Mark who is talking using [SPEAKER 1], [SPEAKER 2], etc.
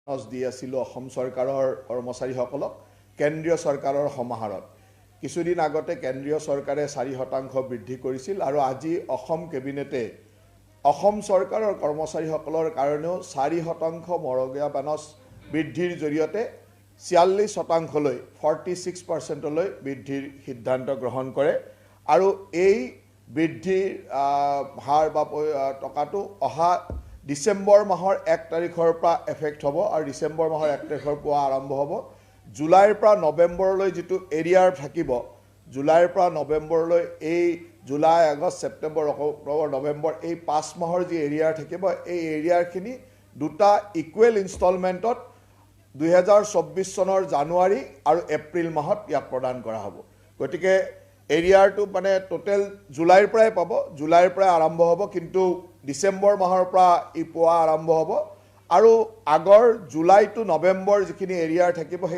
[SPEAKER 1] দি আছিলোঁ অসম চৰকাৰৰ কৰ্মচাৰীসকলক কেন্দ্ৰীয় চৰকাৰৰ সমাহাৰত। কিছুদিন আগতে কেন্দ্ৰীয় চৰকাৰে 4% বৃদ্ধি কৰিছিল আৰু আজি অসম কেবিনেটে অসম চৰকাৰৰ কৰ্মচাৰীসকলৰ কাৰণেও 4% মৰগীয়া বানচ বৃদ্ধিৰ জৰিয়তে 46%লৈ, 46%লৈ বৃদ্ধিৰ সিদ্ধান্ত গ্ৰহণ কৰে। আৰু এই বৃদ্ধিৰ হাৰ বা টকাটো অহা ডিচেম্বৰ মাহৰ 1 তাৰিখৰ পৰা এফেক্ট হ'ব আৰু ডিচেম্বৰ মাহৰ 1 তাৰিখৰ পৰা আৰম্ভ হ'ব। জুলাইৰ পৰা নৱেম্বৰলৈ যিটো এৰিয়াৰ থাকিব, জুলাইৰ পৰা নৱেম্বৰলৈ, এই জুলাই, আগষ্ট, ছেপ্টেম্বৰ, অক্টোবৰ, নৱেম্বৰ, এই 5 মাহৰ যি এৰিয়াৰ থাকিব, এই এৰিয়াৰখিনি দুটা ইকুৱেল ইনষ্টলমেণ্টত 2024 চনৰ জানুৱাৰী আৰু এপ্ৰিল মাহত ইয়াক প্ৰদান কৰা হ'ব। গতিকে এৰিয়াৰটো মানে টোটেল জুলাইৰ পৰাই পাব, জুলাইৰ পৰাই আৰম্ভ হ'ব, কিন্তু ডিচেম্বৰ মাহৰ পৰা ই পোৱা আৰম্ভ হ'ব আৰু আগৰ জুলাই টু নৱেম্বৰ যিখিনি এৰিয়াৰ থাকিব সেই